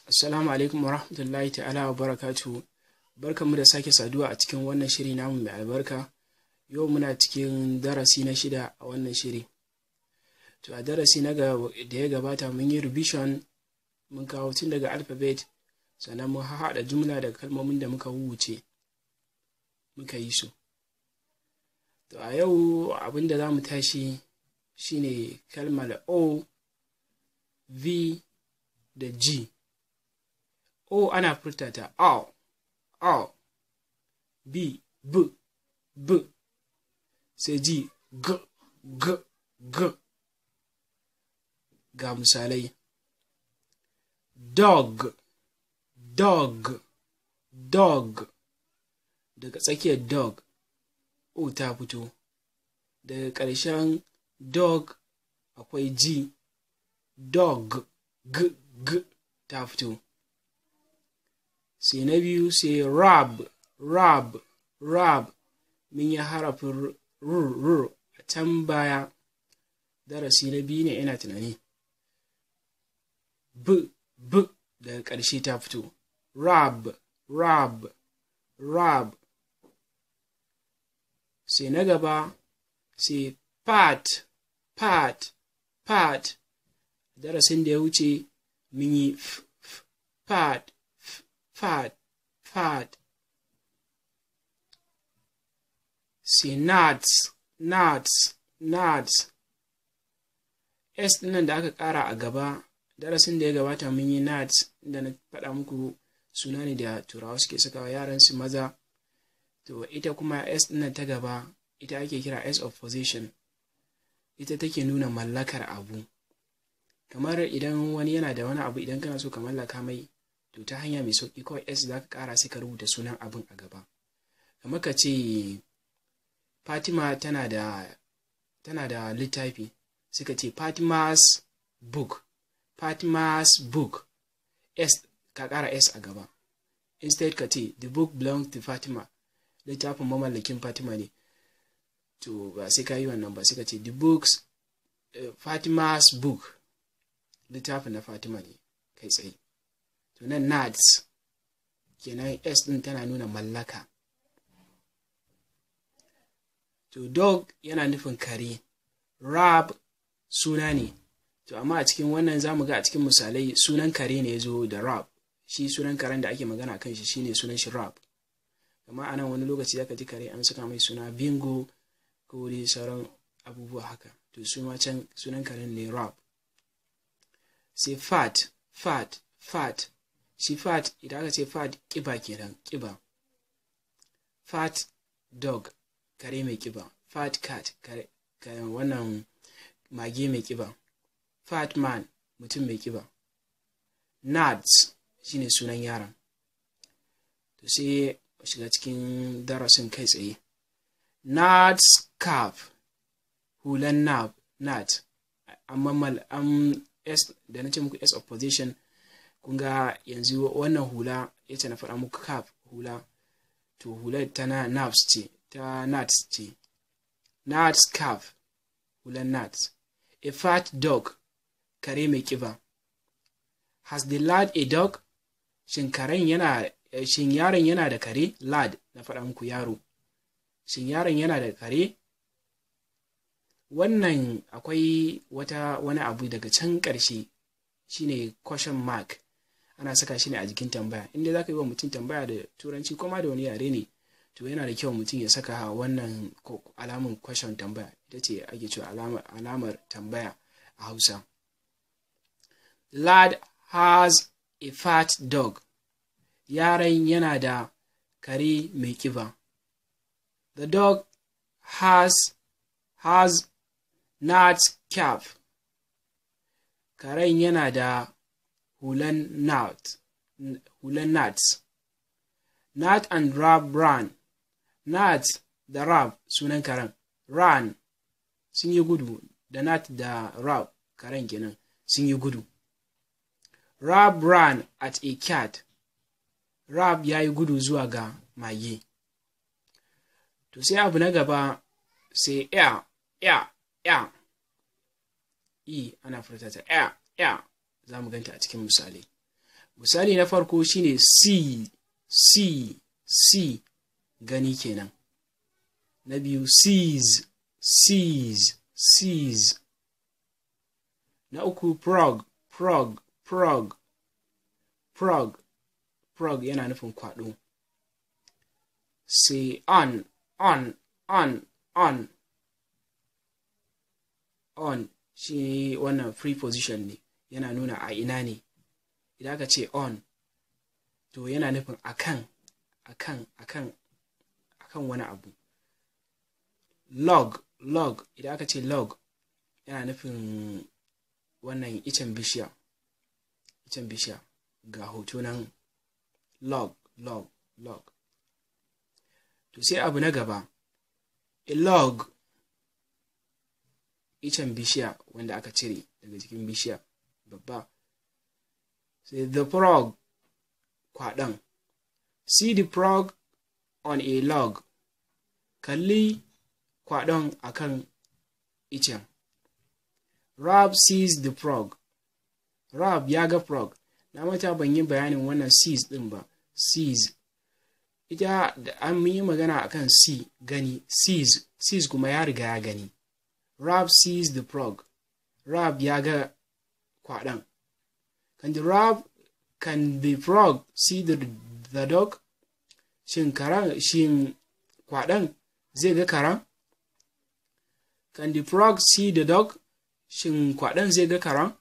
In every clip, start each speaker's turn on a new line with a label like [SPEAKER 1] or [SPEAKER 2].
[SPEAKER 1] Assalamu alaikum wa rahmatullahi ta'ala wa barakatuhu. Barkanmu da sake saduwa a cikin wannan shiri namu mai albarka. Yau muna cikin darasi na 6 a wannan shiri. To a darasi na da ya gabata mun yi revision, mun kawo tun daga alphabet, sannan mun haɗa jumla daga kalmomin da muka wuce muka yi su. To a yau abin da za mu tashi shine kalmar O, V da G. O ana furta ta O, O, B, B, B, sai G, G, G, G. Ga misalai. Dog, dog, dog. Daga tsakiyar dog, O ta fito. Daga ƙarshen dog akwai G, dog, G, G ta fito. Sai na biyu sai rab, rab, rab. Mun yi harafin r, r a can baya. Darasi na 2 ne ina tunani. B, B daga ƙarshe ta fito. Rab, rab, rab. Sai na gaba sai pat, pat, pat. Darasin da ya wuce mun yi f, f, pat, f, fat, fat. Sai nuts, nuts, nuts. S ɗinnan da aka ƙara a gaba, darasin da ya gabata mun yi nuts, inda na faɗa muku suna ne da Turawa suke sakawa yaran su maza. To ita kuma S ɗinnan ta gaba, ita ake kira S of possession. Ita take nuna mallakar abu. Kamar idan wani yana da wani abu, idan kana so ka mallaka mai, to ta hanya mai sauƙi kawai S za ka ƙara sai ka rubuta sunan abin a gaba. Kamar ka ce Fatima tana da littafi, suka ce Fatima's book, Fatima's book. S, ka ƙara S a gaba. Instead ka ce the book belongs to Fatima, littafin mamallakin Fatima ne. To ba sai ka yi wannan ba, sai ka ce the books, Fatima's book, littafin na Fatima ne kai tsaye. To nan nuts kenan S ɗin tana nuna mallaka. To dog yana nufin kare, rab suna ne. To amma a cikin wannan zamu ga a cikin misalai sunan kare ne ya zo da rab. Shi sunan karen da ake magana kan shi shine sunan shi rab. Amma a nan wani lokaci zaka ji kare an saka mai suna bingo ko dai sauran abubuwa haka. To su ma can sunan karen ne rab. Sai fat, fat, fat. Shi fat, idan aka ce fat ƙiba kenan, ƙiba. Fat dog, kare mai ƙiba. Fat cat, kare wannan mage mai ƙiba. Fat man, mutum mai ƙiba. Nuts shine sunan yaron. To sai shiga cikin darasin kai tsaye. Nuts cap, hulan nut. Amma S da na ce muku S of position, kun ga yanzu wannan hula yace na faɗa muku cap hula, to hular ta nuts ce, ta nuts ce. Nuts cap, hulan nuts. A fat dog, kare mai ƙiba. Has the lad a dog? Shin karen yana, shin yaron yana da kare? Lad na faɗa muku yaro. Shin yaron yana da kare? Wannan akwai wani abu daga can ƙarshe shine question mark. Ana saka shi ne a jikin tambaya. Inda za ka yi wa mutum tambaya da Turanci ko ma da wani yare ne, to yana da kyau mutum ya saka wannan alamun question tambaya. Ita ce ake cewa alamar tambaya a Hausa. Lad has a fat dog. Yaron yana da kare mai ƙiba. The dog has nut cap. Karen yana da hulan nut, hulan nuts. Nut and Rab ran. Nut da Rab sunan karen. Ran sun yi gudu, da Nut da Rab karen kenan sun yi gudu. Rab ran at a cat. Rab ya yi gudu zuwa ga mage. To sai abu na gaba sai ya, ya, ya. E ana furta ta ya, ya. Za mu ganta a cikin misali. Misali na farko shine see, see, see, gani kenan. Na biyu sees, sees, sees. Na uku prog, prog, prog, prog, prog yana nufin kwaɗo. Sai on, on, on, on, on shi wannan preposition ne, yana nuna a ina ne. Idan aka ce on, to yana nufin akan, akan, akan, akan wani abu. Log, log, idan aka ce log yana nufin wannan icen bishiya, icen bishiya. Ga hoto nan, log, log, log. To sai abu na gaba, a log, icen bishiya wanda aka cire daga jikin bishiya babba. Sai the frog, kwaɗon. See the frog on a log. Kalli kwaɗon akan icen. Rob sees the frog. Rob ya ga frog. Na manta ban yi bayanin wannan sees ɗin ba. Sees. Ita da an yi magana akan see, gani, sees, sees kuma ya riga ya gani. Rob sees the frog. Rob ya ga kwaɗon. Can the Rob, can the frog see the dog? Shin karan, shin kwaɗon zai ga karan? Can the frog see the dog? Shin kwaɗon zai ga karan?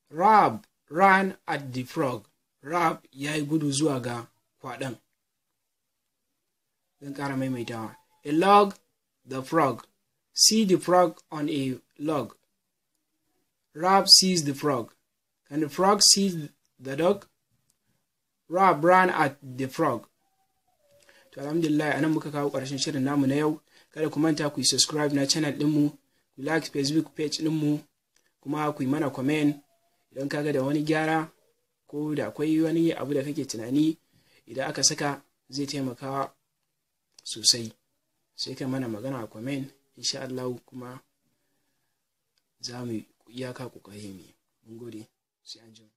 [SPEAKER 1] Rob ran at the frog. Rob ya yi gudu zuwa ga kwaɗon. Zan ƙara maimaitawa. A log, the frog. See the frog on a log. Rob sees the frog. Can the frog see the dog? Rob ran at the frog. To alhamdulillah, anan muka kawo ƙarshen shirin namu na yau. Kada ku manta ku yi subscribe na channel ɗinmu, ku like Facebook page ɗinmu, kuma ku yi mana comment idan kaga da wani gyara ko da akwai wani abu da kake tunani idan aka saka zai taimaka sosai. Sai ka mana magana a comment, insha Allah kuma za mu iyaka ƙoƙari mu. Mun gode, sai an jima.